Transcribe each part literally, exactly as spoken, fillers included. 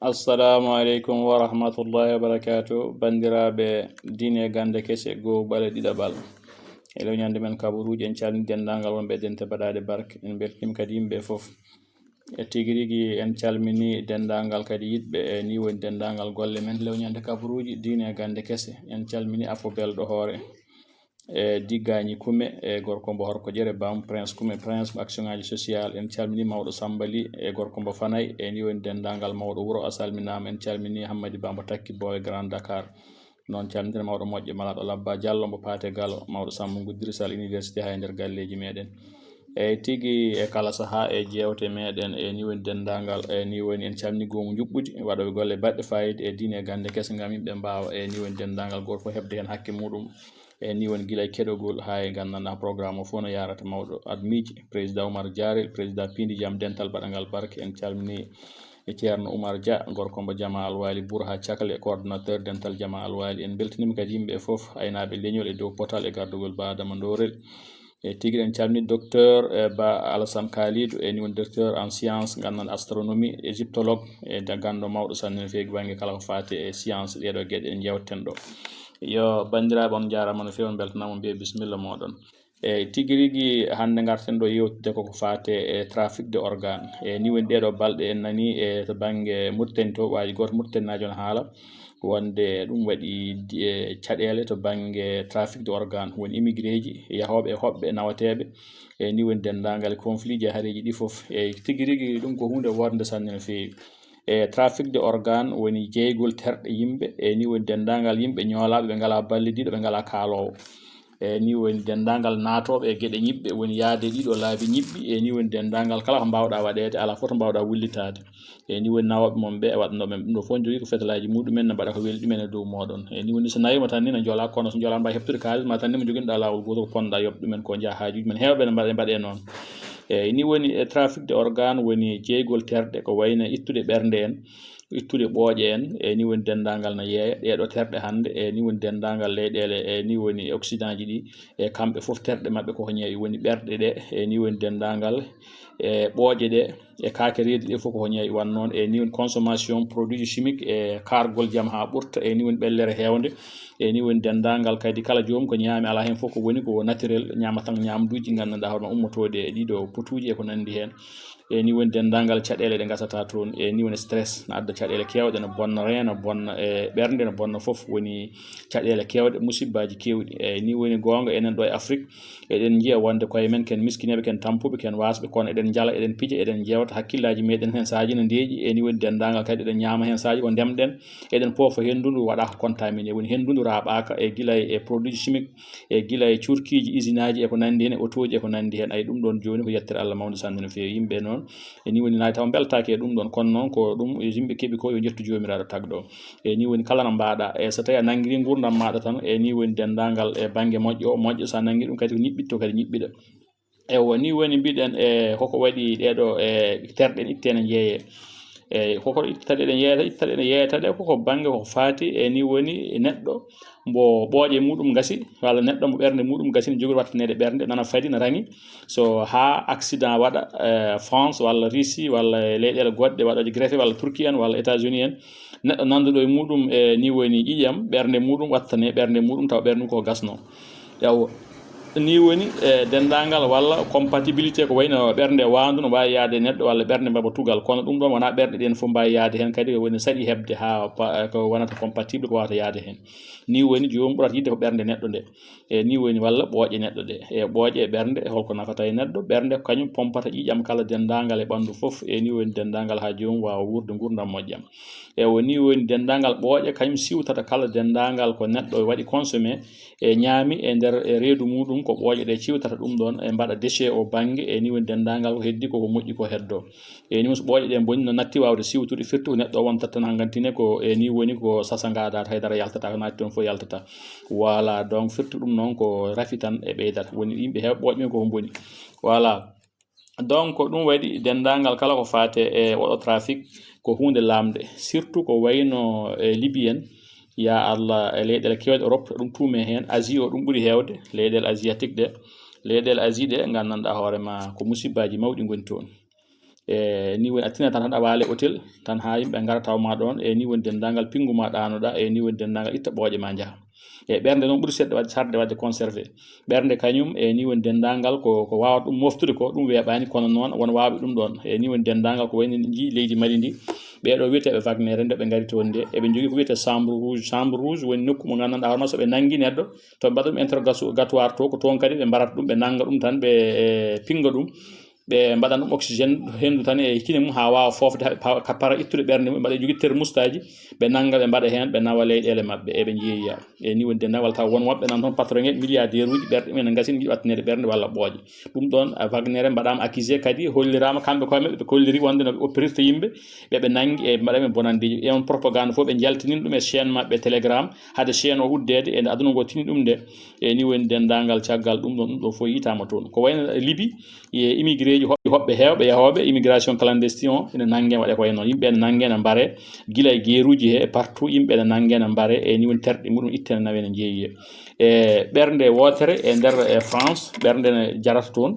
Assalamu aleykum wa rahmatullahi wa barakaatu. Banndiraaɓe diine e gannde kese, goo bale ɗiɗaɓal. E lewñande men kabaruuji, en calmini denndaangal wonɓe e dente baɗaaɗe barke. En mbeltiniima kadi yimɓe fof. E tigi rigi, en calmini denndaangal kadi yiɗɓe, e ni woni denndaangal golle men lewñande kabaruuji diine e gannde kese. En calmini Afo Belɗo Hoore, e Diggaañi Kume, e gorko mbo Horko Jere, Bam Prince Kume, Prince mo action ngaaji social. En calmini mawɗo Samba Ly, e gorko mbo Fanay, e ni woni denndaangal mawɗo wuro, a salminaama. En calmini Hammadi Ba mbo Takki Boowe Grand Dakar. Noon calminen mawɗo moƴƴo malaaɗo Labba Diallo mbo Paate Galo, mawɗo Samba Nguddirisal Université haa e nder galleeji meɗen. Eyi tigi, e kala sahaa e jeewte meɗen, e ni woni denndaangal, e ni woni en calmini goomu njuɓɓudi, waɗooɓe golle baɗɗe faayiida e diine e gannde kese ngam yimɓe mbaawa, e ni woni denndaangal gooto fof heɓde heen hakke muɗum. E ni woni gila e keɗogol haa e nganndanɗaa programme o fof no yaarata. Mawɗo admiiji, président Oumar Diarel, président Piindi Jam, dental baɗangal barke, en calmini e Ceerno Oumar Dia, gorko mbo Jama Alwaali Burha Cakle, coordonnateur dental Jama Alwaali. En mbeltiniima kadi yimɓe fof, aynaaɓe leñol e dow potal e gardugol Ba Adama Ndorel. E tigi en calmini docteur, e, Ba Alassane Kalidou, e ni woni docteur en science, nganndanɗaa astronomie, égyptologue, e da-, ganndo mawɗo sanne no feewi bannge kala ko faati e science, ɗeeɗo geɗe en njewten ɗo. Yo banndiraaɓe, on njaaraama no feewi, on mbeltanaama, on mbiya bisimilla mooɗon. E tigi rigi hannde ngarten ɗo yewtude koko faati e trafic de organe. E ni woni ɗeeɗo balɗe en nani e to bannge Mauritanie to, waaji gooto Mauritanie naajo no haala wonde ɗum waɗi di-, e caɗeele to bannge trafic de organe, woni immigré ji, yahooɓe e hoɓɓe, nawateeɓe. E ni woni denndaangal conflit ji e hareeji ɗi fof. E tigi rigi ɗum ko huunde woodnde sanne no feewi. E trafic de organe woni jeygol terɗe yimɓe, e ni woni denndaangal yimɓe ñoolaaɓe, ɓe ngalaa ballidiiɗo, ɓe ngalaa kaaloowo. E ni woni denndaangal naatooɓe e geɗe ñiɓɓe, woni yahde ɗiɗo laabi ñiɓɓi, e ni woni denndaangal kala ko mbaawɗaa waɗeede, alaa fof to mbaawɗaa wullitaade. E ni woni nawooɓe mon ɓe, e waɗnooɓe ɗum ɗo fof, jogii ko fetalaaji muɗumen, ne mbaɗa ko weli ɗumen e dow mooɗon. E ni woni so nawiima tan ni no njolaa, kono so njolaa mbaɗa heɓtude kaalis, ma tan ni mo joginɗaa laawol gooto ko ponɗaa yoɓ ɗumen ko njaha haajuuji men, heewɓe ne mbaɗa, mbaɗe noon. E ni woni e trafic de organe woni jeygol terɗe ko wayno ittude ɓernde en, ittude ɓooƴe en, e ni woni denndaangal no yeeya. Ɗeeɗo terɗe hannde, e ni woni denndaangal leyɗeele, e ni woni e Occident ji ɗi, e kamɓe fof terɗe maɓɓe koko ñawi, woni ɓerɗe ɗe, e ni woni denndaangal e ɓooƴe ɗe, e kaake reedu ɗe fof koko ñawi. Wan noon, e ni woni consommation produit chimique, e kaargol jam haa ɓurta, e ni woni ɓellere heewnde, e ni woni denndaangal kadi kala joom ko ñaami alaa heen fof ko woni ko naturel, ñaama tan ñaamduuji nganndanɗaa hoore ma ummotooɗi e ɗiɗo potuuji e ko nanndi heen. E ni woni denndaangal caɗeele ɗe ngasata toon, e ni woni stress, no adda caɗeele keewɗe, no bonna rein, no bonna e ɓernde, no bonna fof, woni caɗeele keewɗe, musibbaaji keewɗi. E ni woni goonga, enen ɗo e Afrik, eɗen njiya wonde koye men ken miskineeɓe, ken tampuɓe, ken waasɓe, kono eɗen njala, eɗen pija, eɗen jeewta, hakkillaaji meɗen heen saaji no ndeeƴi. E ni woni denndaangal kadi eɗen ñaama heen saaji ko ndemɗen, eɗen poofa henndu ndu waɗaaka contaminé, woni henndu ndu raaɓaaka e gila e produit chimique, e gila e curkiiji, usinaaji e ko nanndi heen, e otooji e ko nanndi heen. Ay, ɗum ɗoon jooni ko yettere Allah mawnde sanne no feewi. Yimɓe noon, e ni woni nayi taw mbeltaaki e ɗum ɗoon, kono noon ko ɗum yimɓe keɓi ko yo njettu Joomiraaɗo tagɗo. E ni woni kala no mbaaɗa, e so tawi a nanngiri nguurndam maaɗa tan, e ni woni denndaangal e bannge moƴƴo o moƴƴo, so a nanngiri ɗum kadi ko ñiɓɓitto kadi ñiɓɓiɗa. Ewa, ni woni mbiɗen, e koko waɗi ɗeeɗo, e terɗe itte ne njeeye. E koko ittaɗe ɗe njeeyata, ittaɗe ɗe njeeyata ɗe koko bannge koko faati, e ni woni neɗɗo mbo ɓooƴe muɗum ngasi, walla neɗɗo mbo ɓernde muɗum gasi, ne jogori wattaneede ɓernde, nana fadi, na rangi. So haa accident waɗa, e France, walla Russie, walla e leyɗeele goɗɗe, waɗooje Grèce, walla Turquie en, walla États-Unis en, neɗɗo nanduɗo e muɗum, e ni woni ƴiƴam, ɓernde muɗum wattane, ɓernde muɗum tawa ɓernde mum ko gasno. Yawo. Ni woni, e, denndaangal walla compatibilité ko wayno ɓernde waandu no mbaawi yahde e neɗɗo walla ɓernde mbaba tugal, kono ɗum ɗoon wonaa ɓerɗe ɗeen fof mbaawi yahde heen, kadi woni saɗi heɓde haa pa-, ko wonata compatible ko waawata yahde heen. Ni woni joomum ɓurata yiɗde ko ɓernde neɗɗo nde. E ni woni walla ɓooƴe neɗɗo ɗe. E ɓooƴe e ɓernde, holko nafata e neɗɗo? Ɓernde ko kañum pompata ƴiiƴam kala denndaangal e ɓanndu fof. E ni woni denndaangal haa joomum waawa wuurde nguurndam moƴƴam. E o ni woni denndaangal ɓooƴe, kañum siwtata kala denndaangal ko neɗɗo waɗi consommé, e ñaami e nder, e reedu muɗum, ko ɓooƴe ɗe ciwtata ɗum ɗoon, e mbaɗa déchet o bannge, e ni woni denndaangal ko heddi koko moƴƴi ko heddo. E ni woni so ɓooƴe ɗe mboni no natti waawde siwtude, firti ko neɗɗo o wontata tan hanngantine ko e ni woni ko sasa ngaadaata, haydara yaltata, ko naati toon fof yaltata. Voilà, donc firti ɗum noon ko rafi tan e ɓeydata. Woni yimɓe heewɓe ɓooƴe ɓen koko mboni. Voilà. Donc, ko ɗum waɗi denndaangal kala ko faati e oɗo trafic ko huunde lamnde, surtout ko wayno e Libi en, ya Allah, e leyɗeele keewɗe Europe, ɗum tuume heen. Asie o ɗum ɓuri heewde, leyɗeele asiatique ɗe, leyɗeele Asie ɗe, nganndanɗaa hoore ma ko musibbaaji mawɗi ngoni toon. E ni woni a tinat tan haɗa waale hôtel tan haa yimɓe ngara tawa ma ɗoon. E ni woni denndaangal pinngu ma ɗaanoɗaa. E ni woni denndaangal itta ɓooƴe ma njaha. E ɓernde noon ɓuri seeɗa waɗde, sarde waɗde conservé. Ɓernde kañum e ni woni denndaangal ko, ko waawata ɗum moftude ko, ɗum weeɓaani, kono noon won waawɓe ɗum ɗoon. E ni woni denndaangal ko wayno njii leydi Mali ndi. Ɓee ɗo wiyeteeɓe Wagner en, nde ɓe ngari toon nde, eɓe njogii ko wiyetee chambre rouge. Chambre rouge woni nokku mo nganndanɗaa hoore ma, so ɓe nanngi neɗɗo, to ɓe mbaɗa ɗum interrogatoire to, ko toon kadi ɓe mbarata ɗum, ɓe nannga ɗum tan, ɓe, e, pinnga ɗum. Ɓe mbaɗan ɗum oxygène henndu tan e kine mum haa waawa foofde, haa ɓe pa-, ka para ittude ɓernde mum, ɓe mbaɗa jogii termustaaji, ɓe nannga, ɓe mbaɗa heen, ɓe nawa leyɗeele maɓɓe, eɓe njeeya. E ni woni denndaangal taw won woɓɓe nan toon, patron en, milliardaire uji, ɓerɗe mumen ne ngasini, njiɗi waɗtaneede ɓernde walla ɓooƴe. Ɗum ɗoon, a, Wagner en mbaɗaama accusé kadi, holliraama kamɓe koye maɓɓe, ɓe kolliri wonde no ɓe opériste yimɓe, ɓe ɓe nanngi, e mbaɗa ɓe bonanndeeji. E on propagande fof ɓe njaltini ɗum e chaîne maɓɓe Telegram, hade chaîne o uddeede, e nde aduna ngo tini ɗum nde. E ni woni denndaangal caggal ɗum ɗoon, ɗum ɗoon fof yiytaama toon. Ko wayno Libi, e immigré ji hoɓɓe, hoɓɓe heewɓe yahooɓe, immigration clandestine o, ene nanngee waɗe ko wayno noon. Yimɓe ene nanngee, ene mbaree, gila e geeruuji he, e partout, yimɓe ene nanngee, ene mbaree, e ni woni terɗe muɗum ittee, ene nawee, ene njeeyee. E ɓernde wootere e nder, e France, ɓernde ne jarata toon,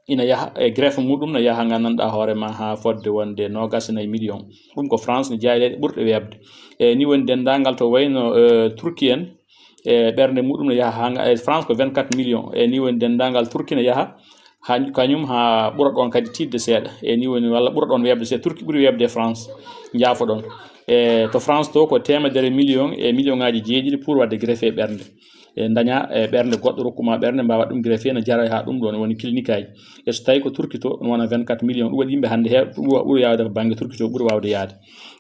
ina yaha, e greffe muɗum ne yaha, nganndanɗaa hoore ma, haa fodde wonde noogaas e nayi million. Ɗum ko France ne jeyaa e leyɗe ɓurɗe weeɓde. E ni woni denndaangal to wayno, e, Turki en, e ɓernde muɗum ne yaha haa nga-, e France ko vingt-quatre millions. E ni woni denndaangal Turki ne yaha haa kañum haa ɓura ɗoon kadi tiiɗde seeɗa. E ni woni walla ɓura ɗoon weeɓde seeɗa. Turki ɓuri weeɓde e France, njaafoɗon. E to France to ko teemedere million e million ŋaaji jeeɗiɗi pour waɗde greffe e ɓernde. E daña, e ɓernde goɗɗo rokku ma ɓernde, mbaawa ɗum greffe, ne jara haa ɗum ɗoon woni clinique aji. E so tawi ko Turki to, ne wona vingt-quatre millions. Ɗum waɗi yimɓe hannde heewɓe, ɓuri wa-, ɓuri yaawde ko bannge Turki to, ɓuri waawde yaade.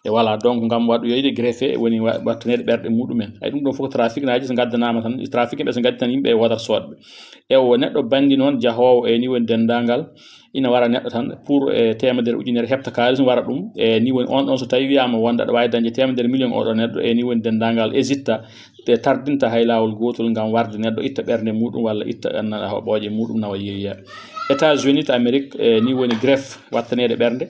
E voilà, donc ngam waɗoyde greffe woni wa-, waɗtaneede ɓerɗe muɗumen. Ay, ɗum ɗoon fof ko trafic naaji, so ngaddanaama tan, trafic ɓe so ngaddi tan yimɓe e woodata soodɓe. E o neɗɗo banndi noon jahoowo e ni woni denndaangal, ina wara neɗɗo tan pour, e, teemedere ujunere heɓta kaalis, wara ɗum. E ni woni on ɗon, so tawi wiyaama wonde aɗa waawi dañde teemedere million oɗo neɗɗo, e ni woni denndaangal hésita, ɓe tardinta hay laawol gootol ngam warde neɗɗo itta ɓernde muɗum walla itta anna-, ɓooƴe muɗum nawa yeeya. États-Unis to Amérique, e ni woni greffe waɗtaneede ɓernde,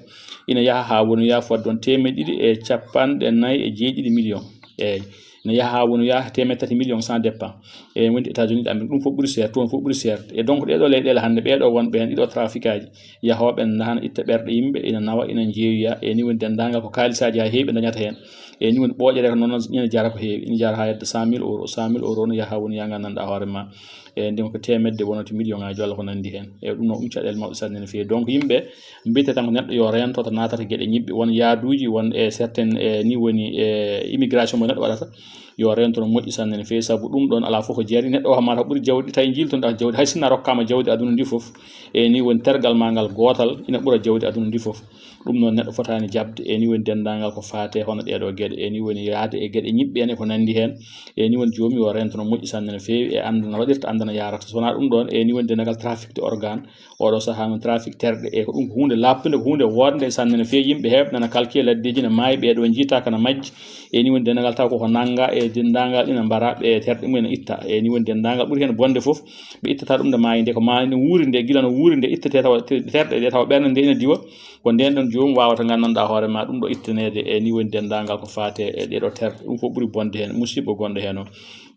ina yaha haa wonoya fodde on teemeɗɗe ɗiɗi e capanɗe nayi e jeeɗiɗi million. Eeyi, ina yaha haa wonoya teemeɗɗe tati million, sans dépend. E wonde États-Unis to Amérique, ɗum fof ɓuri seer, toon fof ɓuri seer. E donc ɗee ɗoo leyɗeele hannde, ɓee ɗoo wonɓe heen, ɗii ɗoo trafic aji, yahooɓe ne ndahana itta ɓerɗe yimɓe, ina nawa, ina njeeyoya. E ni woni denndaangal ko kaalisaaji haa heewi ɓe ndañata heen. E ni woni ɓooƴere ko noon, ina jara ko heewi, ina jara haa yedda cent mille euros. Cent mille euros ne yaha woni yaa nganndanɗaa hoore ma. E ndin ko teemedde, wonata million ŋaaji walla ko nanndi heen. E ɗum noon, ɗum caɗeele mawɗe sanne no feewi. Donc yimɓe mbiyete tan ko neɗɗo yo reento to naatata geɗe ñiɓɓe, won yaaduuji, won e certaines, e ni woni e immigration mo neɗɗo waɗata, yo reento no moƴƴi sanne no feewi, sabu ɗum ɗoon alaa fof ko jari. Neɗɗo o hammata ɓuri jawdi, tawi njiiltoɗaa jawdi, hay sinno a rokkaama jawdi aduna ndi fof, e ni woni tergal ma ngal gootal ina ɓura jawdi aduna ndi fof. Ɗum noon neɗɗo fotaani jaɓde, e ni woni denndaangal ko faate hono ɗee ɗoo geɗe, e ni woni yahde e geɗe ñiɓɓe en e ko nanndi heen. E ni woni joomum yo reento no moƴƴi sanne no feewi, e annda no waɗirta, annda no yaarata. So wonaa ɗum ɗoon, e ni woni denndaangal trafic de organe, oɗo sahaa noon trafic terɗe, e ko ɗum ko huunde laaɓtunde, ko huunde woodnde sanne no feewi. Yimɓe heewɓe nana kalki e laddeeji, ne maayi, ɓee ɗoo njiitaaka na majji. E ni woni denndaangal taw koko nannga, e denndaangal ina mbara, ɓe terɗe mum ene itta. E ni woni denndaangal ɓuri heen bonde fof, ɓe ittata ɗum nde maayi nde, ko maayi nde wuuri nde, gila no wuuri nde ittetee tawa te-, terɗe ɗe, tawa ɓernde nde ina diwa. Ko ndeen ɗoon joomum waawata nganndanɗaa hoore ma ɗum ɗo ittaneede. E ni woni denndaangal ko faate e ɗee ɗoo terɗe. Ɗum fof ɓuri bonde heen, musiɗɗo gonɗo heen o.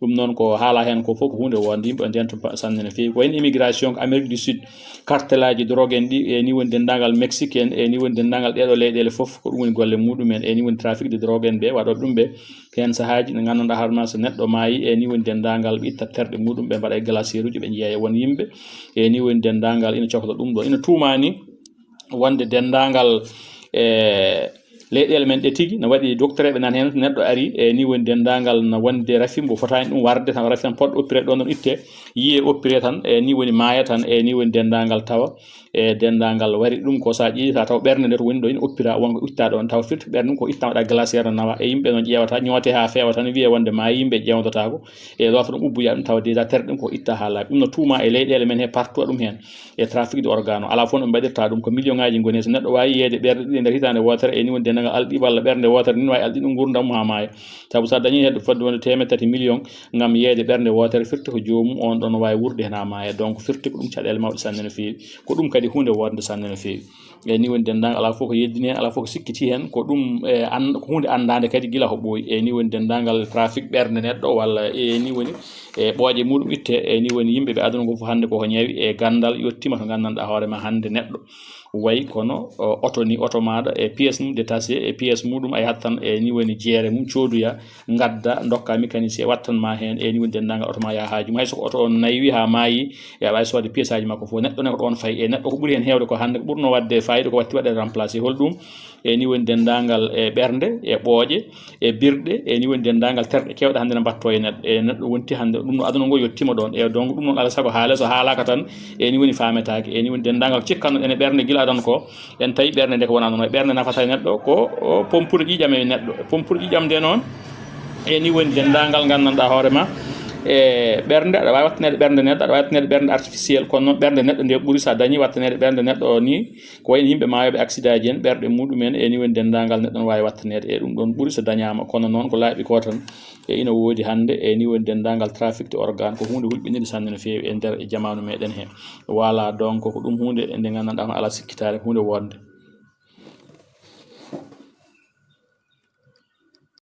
Ɗum noon ko haala heen ko fof ko huunde wonde yimɓe o ndeen to pa-, sanne no feewi. Ko wayno immigration ko Amérique du Sud, cartel aji drogue en ɗi, e ni woni denndaangal Mexique en, e ni woni denndaangal ɗee ɗoo leyɗeele fof, ko ɗum woni golle muɗum en, e ni woni trafic de drogue en ɓe, waɗooɓe ɗum ɓe. Heen sahaaji ɗi nganndanɗaa hoore ma so neɗɗo maayi, e ni woni denndaangal ɓe itta terɗe muɗum, ɓe mbaɗa e glacière uji, ɓe njeeya won yimɓe, e ni woni denndaangal ina cokla ɗum ɗo. Ina tuumaani wonde denndaangal, e, leyɗeele men ɗe tigi, no waɗi docteur ɓe nan heen, neɗɗo ari, e ni woni denndaangal no wonde rafi mbo fotaani ɗum warde, tawa rafi tan poɗɗo opéré ɗoon ɗon itte, yiyee opéré tan, e ni woni maaya tan, e ni woni denndaangal tawa, e denndaangal wari ɗum ko so a ƴeewi, taw ɓernde nde to woni ɗo ina opéra, won ko itta ɗoon, taw firti ɓernde ɗum ko itta waɗa glacière no nawa, e yimɓe noon ƴeewata, ñoote haa feewa tan, wiyee wonde maayi, yimɓe ƴeewdotaako, e loota ɗum ubboya ɗum, tawa déjà terɗe ɗum ko itta haa laaɓi. Ɗum no tuuma e leyɗeele men he partout ɗum heen. E trafic de organe o, alaa fof no ɓe mbaɗirta ɗum, ko million ŋaaji ngoni heen. So neɗɗo waawi yeeyde ɓerɗe ɗiɗi e nder hitaande wootere, e ni woni denndaangal alɗi walla ɓernde wootere ni, waawi alɗi ɗum nguurndam mum haa maaya. Sabu so a dañii hedde fodde wonde teemedde tati million ngam yeeyde ɓernde wootere, firti ko joomum on ɗon waawi wuurde heen haa maaya. Donc firti ko ɗum caɗeele mawɗe sanne no feewi. Ko ɗum kadi huunde woodnde sanne no feewi. E ni woni denndaangal alaa fof ko yeddini heen, alaa fof ko sikkiti heen. Ko ɗum, e, an-, ko huunde anndaande kadi gila ko ɓooyi. E ni woni denndaangal trafic ɓernde neɗɗo walla e ni woni e ɓooƴe muɗum itte, e ni woni yimɓe ɓe aduna ngo fof hannde koko ñawi e ganndal yettiima to nganndanɗaa hoore ma hannde neɗɗo. Way kono oto ni, oto maaɗa e pièce mum détachée e pièce muɗum, a yahat tan e ni woni jeere mum, coodoya, ngadda, ndokka mécanicien, wattan ma heen e ni woni denndaangal oto ma yaha haaju mum. Hay so ko oto on naywi haa maayi, e aɗa waawi soodde pièce aji makko fof. Neɗɗo ne ko ɗoon fayi, e neɗɗo ko ɓuri heen heewde ko hannde ko ɓurno waɗde fayida ko watti waɗde remplacé. Holɗum? E ni woni denndaangal e ɓernde e ɓooƴe e birɗe, e ni woni denndaangal terɗe keewɗe hannde ne mbatto e neɗɗo, e neɗɗo wonti hannde ɗum no aduna ngo yottima ɗoon. E donc ɗum noon alaa sago haale, so haalaaka tan e ni woni faametaake. E ni woni denndaangal cikkanno ene ɓernde gila adan ko en tawi ɓernde nde ko wona noon. Ɓernde nafata e neɗɗo ko o pompude ƴiiƴam e neɗɗo, pompude ƴiiƴam nde noon. E ni woni denndaangal nganndanɗaa hoore ma e ɓernde, aɗa waawi wattaneede ɓernde neɗɗo, aɗa waawi wattaneede ɓernde artificiel, kono noon ɓernde neɗɗo nde ɓuri sa dañi wattaneede ɓernde neɗɗo o ni. Ko wayno yimɓe maayooɓe accident ji en, ɓerɗe muɗum en e ni woni denndaangal neɗɗo no waawi wattaneede e ɗum ɗoon ɓuri so dañaama. Kono noon ko laaɓi ko tan e ina woodi hannde e ni woni denndaangal trafic de organe, ko huunde hulɓinirde sanne no feewi e nder jamaanu meɗen he. Voilà, donc ko ɗum huunde nde nganndanɗaa hono alaa sikkitaare ko huunde woodnde.